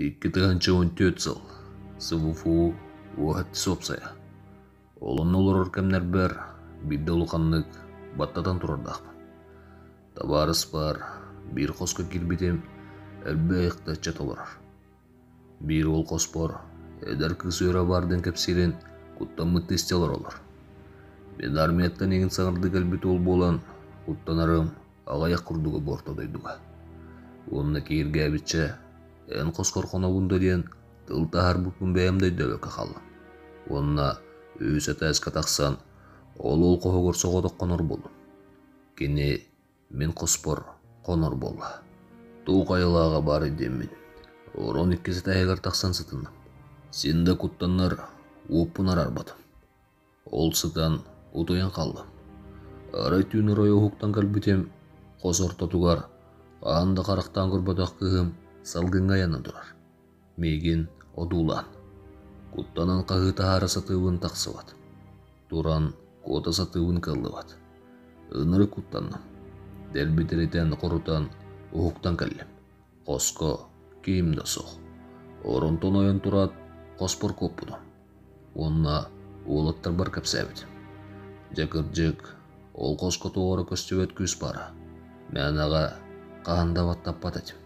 2014 сыл СВФУ уоһат суопсайа. Ол онно олорор кэмнэрбэр биирдэ улаханнык баттатан турардаахпын. Табаарыспар биир хоско киирбитим элбэх да ыччат олорор. Биир уол хоспор эдэр кыыс үөрэ баар диэн кэпсиирин куттаммыттыы истэ олороллор. Мин армияттан эҥин саҥардыы кэлбит уол буолан куттанарым аҕыйах курдуга бу орто дойдуга. Уонна киһиргээбиччэ эн хоскор хонобун да диэн тыл таһаарбыппын бэйэм да өйдөөбөккө хааллым. Уонна үһүс этээскэ тахсан ол уол хоһугар соҕотох хонор буоллум. Кини мин хоспор хонор буолла. Туох айылааҕа баарый диэммин, орон иккис этээһигэр тахсан сытынным. Син да куттаннар уоппун араарбатым. Ол сытан утуйан хааллым. Арай түүн оройо уһуктан кэлбитим, хос ортотугар хаһан да харахтаан көрбөтөх кыыһым салгыҥҥа айанан турар. Миигин одуулаан, куттанан хаһыы таһаара сатыыбын тахсыбат. Туран куота сатыыбын кыаллыбат. Ынырык куттанным. Дэлби тиритэн-хорутан уһуктан кэллим. Хоско ким да суох. Оронтон ойон тураат, хоспор куоппутум. Уонна уолаттарбар кэпсээбитим. Дьэ кырдьык, ол хоско туох эрэ көстүбэт күүс баара. Мээнэҕэ хаһан да баттаппат этим.